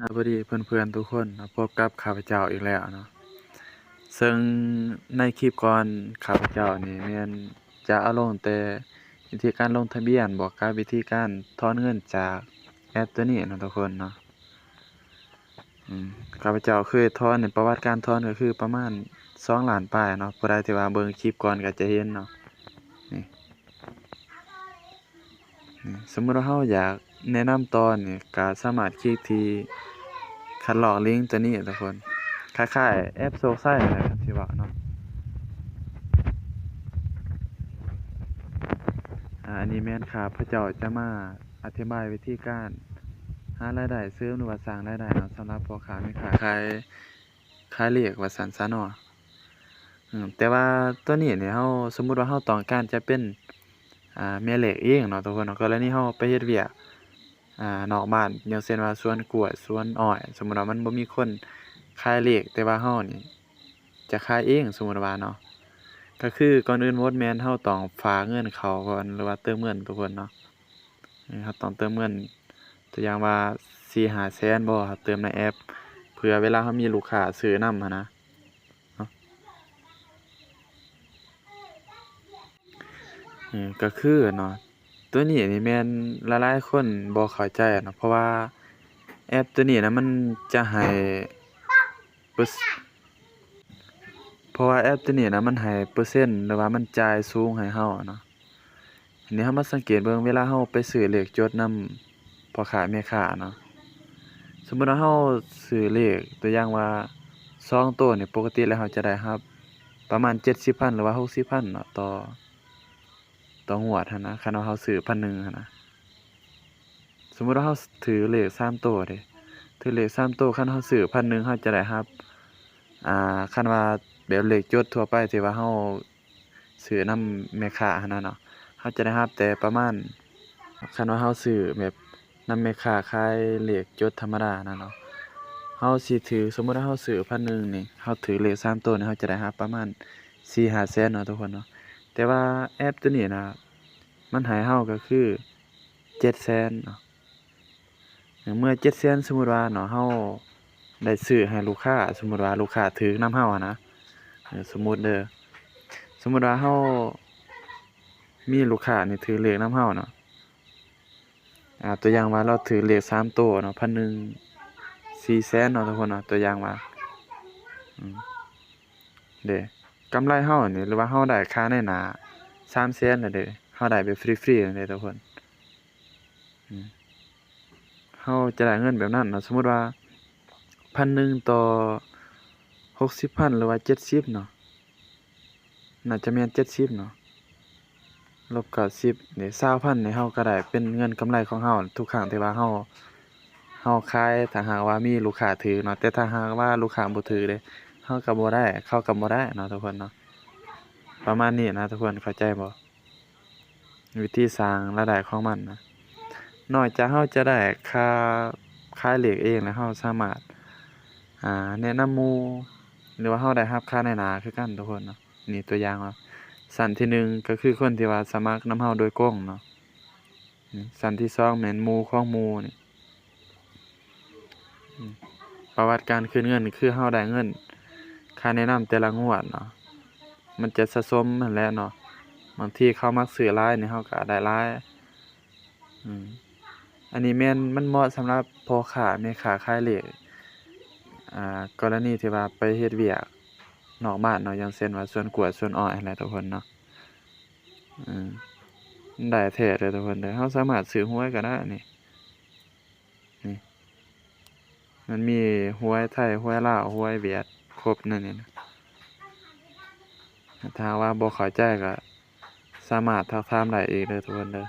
ສະບາຍດີເພື່ອນໆທຸກຄົນເນາະ, ພົບກັບຂ້າພະເຈົ້າອີກແລ້ວເນາະ. ເຊິ່ງໃນຄລິບກ່ອນ ຂ້າພະເຈົ້ານີ້ແມ່ນຈະເອົາລົງແຕ່ວິທີການລົງທະບຽນ ບວກກັບວິທີການຖອນເງິນຈາກແອັບໂຕນີ້ເນາະທຸກຄົນເນາະ. ອືມ ຂ້າພະເຈົ້າເຄີຍຖອນນີ້ ປະຫວັດການຖອນກໍຄືປະມານສອງລ້ານປາຍເນາະ, ຜູ້ໃດທີ່ວ່າເບິ່ງຄລິບກ່ອນກໍຈະເຫັນເນາະ. ນີ້ ນີ້ ສົມມຸດວ່າເຮົາຢາກແນະນຳຕໍ່ນີ້ ກໍສາມາດຄລິກທີ່ຄັດລອກລິງໂຕນີ້ທຸກຄົນ, ຄ້າຍໆແອັບໂຊກໄຊນັ້ນແຫຼະທີ່ເວົ້າເນາະ. ອາ ອັນນີ້ແມ່ນຂ້າພະເຈົ້າຈະມາອະທິບາຍວິທີການຫາລາຍໄດ້ເສີມ ຫຼືວ່າສ້າງລາຍໄດ້ເນາະ ສຳລັບພໍ່ຄ້າແມ່ຄ້າຂາຍ ຂາຍເລກວ່າຊັ້ນຊະເນາະ. ອືມ ແຕ່ວ່າໂຕນີ້ນີ້ເຮົາ ສົມມຸດວ່າເຮົາຕ້ອງການຈະເປັນ ອ່າ ແມ່ເລກເອງເນາະທຸກຄົນເນາະ, ກໍລະນີເຮົາໄປເຮັດວຽກ ອ່າ ນອກບ້ານ ຢ່າງເຊັ່ນວ່າສວນກ້ວຍ ສວນອ້ອຍ, ສົມມຸດວ່າມັນບໍ່ມີຄົນຂາຍເລກ ແຕ່ວ່າເຮົານີ້ຈະຂາຍເອງ ສົມມຸດວ່າເນາະ, ກໍຄືກ່ອນອື່ນໝົດແມ່ນເຮົາຕ້ອງຝາກເງິນເຂົ້າກ່ອນ ຫຼືວ່າເຕີມເງິນທຸກຄົນເນາະ. ເຮົາຕ້ອງເຕີມເງິນ ຕົວຢ່າງວ່າສີ່ຫ້າແສນບໍ ເຮົາເຕີມໃນແອັບ ເພື່ອເວລາເຮົາມີລູກຄ້າຊື້ນຳຫັ້ນນະເນາະ. ເອີ ກໍຄືເນາະ ຕົວນີ້ນີ້ແມ່ນຫຼາຍໆຄົນບໍ່ເຂົ້າໃຈເນາະ, ເພາະວ່າແອັບຕົວນີ້ນະ ມັນຈະໃຫ້ເປີ ເພາະວ່າແອັບຕົວນີ້ນະ ມັນໃຫ້ເປີເຊັນ ຫຼືວ່າມັນຈ່າຍສູງໃຫ້ເຮົາເນາະ. ອັນນີ້ເຮົາມາສັງເກດເບິ່ງ ເວລາເຮົາໄປຊື້ເລກຈົດນຳພໍ່ຄ້າແມ່ຄ້າເນາະ, ສົມມຸດວ່າເຮົາຊື້ເລກ ຕົວຢ່າງວ່າສອງໂຕນີ້ ປົກກະຕິແລ້ວເຮົາຈະໄດ້ຮັບປະມານເຈັດສິບພັນ ຫຼືວ່າຫົກສິບພັນເນາະ ຕໍ່ ຕໍ່ງວດຫັ້ນນະ, ຄັນວ່າເຮົາຊື້ພັນໜຶ່ງຫັ້ນນະ. ສົມມຸດວ່າເຮົາຖືກເລກສາມໂຕເດ້ ຖືກເລກສາມໂຕ ຄັນເຮົາຊື້ພັນໜຶ່ງ ເຮົາຈະໄດ້ຮັບ ອ່າ ຄັນວ່າແບບເລກຈົດທົ່ວໄປທີ່ວ່າເຮົາຊື້ນຳແມ່ຄ້າຫັ້ນນະເນາະ ເຮົາຈະໄດ້ຮັບແຕ່ປະມານ ຄັນວ່າເຮົາຊື້ແບບນຳແມ່ຄ້າຂາຍເລກຈົດທຳມະດາຫັ້ນນະເນາະ ເຮົາຊິຖືກ ສົມມຸດວ່າເຮົາຊື້ພັນໜຶ່ງນີ້ ເຮົາຖືກເລກສາມໂຕນີ້ ເຮົາຈະໄດ້ຮັບປະມານສີ່ຫ້າແສນເນາະທຸກຄົນເນາະ. ແຕ່ວ່າແອັບໂຕນີ້ນະ ມັນໃຫ້ເຮົາກໍຄືເຈັດແສນເນາະ. ເມື່ອເຈັດແສນ ສົມມຸດວ່າເນາະ ເຮົາໄດ້ຊື້ໃຫ້ລູກຄ້າ ສົມມຸດວ່າລູກຄ້າຖືກນຳເຮົາຫັ້ນນະ ເອີ ສົມມຸດເດີ ສົມມຸດວ່າເຮົາມີລູກຄ້ານີ້ຖືກເລກນຳເຮົາເນາະ ອ່າ ຕົວຢ່າງວ່າລາວຖືກເລກສາມໂຕເນາະ ພັນໜຶ່ງ ສີ່ແສນເນາະທຸກຄົນເນາະ ຕົວຢ່າງວ່າ ອືມ ເດ້ ກຳໄລເຮົານີ້ ຫຼືວ່າເຮົາໄດ້ຄ່ານາຍໜ້າສາມແສນແລ້ວເດ້ ເຮົາໄດ້ແບບຟຣີໆແລ້ວເດ້ທຸກຄົນ. ອືມ ເຮົາຈະໄດ້ເງິນແບບນັ້ນເນາະ ສົມມຸດວ່າພັນໜຶ່ງຕໍ່ຫົກສິບພັນ ຫຼືວ່າເຈັດສິບເນາະ ໜ້າຈະແມ່ນເຈັດສິບເນາະ ລົບເກົ້າສິບເດ້ ຊາວພັນນີ້ ເຮົາກໍໄດ້ເປັນເງິນກຳໄລຂອງເຮົາທຸກຄັ້ງທີ່ວ່າເຮົາ ເຮົາຂາຍ ຖ້າຫາກວ່າມີລູກຄ້າຖືກເນາະ ແຕ່ຖ້າຫາກວ່າລູກຄ້າບໍ່ຖືກເດ້ ເຮົາກໍບໍ່ໄດ້ ເຂົາກໍບໍ່ໄດ້ເນາະທຸກຄົນເນາະ. ປະມານນີ້ນະທຸກຄົນ ເຂົ້າໃຈບໍ່? ວິທີສ້າງລາຍໄດ້ຂອງມັນນະ ນອກຈາກເຮົາຈະໄດ້ຄ່າຂາຍເລກເອງແລ້ວ ເຮົາສາມາດ ອ່າ ແນະນຳໝູ່ ຫຼືວ່າເຮົາໄດ້ຮັບຄ່ານາຍໜ້າຄືກັນທຸກຄົນເນາະ. ນີ້ຕົວຢ່າງວ່າ ຊັ້ນທີໜຶ່ງ ກໍຄືຄົນທີ່ວ່າສະໝັກນຳເຮົາໂດຍກົງເນາະ. ຊັ້ນທີສອງແມ່ນໝູ່ຂອງໝູ່ນີ້ ອືມ ປະຫວັດການຄືນເງິນ ຄືເຮົາໄດ້ເງິນຄ່າແນະນຳແຕ່ລະງວດເນາະ ມັນຈະສະສົມຫັ້ນແຫຼະເນາະ ບາງທີເຂົາມັກຊື້ຫຼາຍນີ້ ເຮົາກໍໄດ້ຫຼາຍ. ອືມ ອັນນີ້ແມ່ນມັນເໝາະສຳລັບພໍ່ຄ້າແມ່ຄ້າຂາຍເລກ ອ່າ ກໍລະນີທີ່ວ່າໄປເຮັດວຽກນອກບ້ານເນາະ ຢ່າງເຊັ່ນວ່າສວນກ້ວຍສວນອ້ອຍຫັ້ນແຫຼະທຸກຄົນເນາະ. ອືມ ໄດ້ແທ້ເດີທຸກຄົນເດີ ເຮົາສາມາດຊື້ຫວຍກໍໄດ້ນີ້ ນີ້ ມັນມີຫວຍໄທ ຫວຍລາວ ຫວຍຫວຽດ ຄົບໃນນີ້ນະ. ຖ້າຫາກວ່າບໍ່ເຂົ້າໃຈກໍສາມາດທັກຖາມໄດ້ອີກເດີທຸກຄົນເດີ.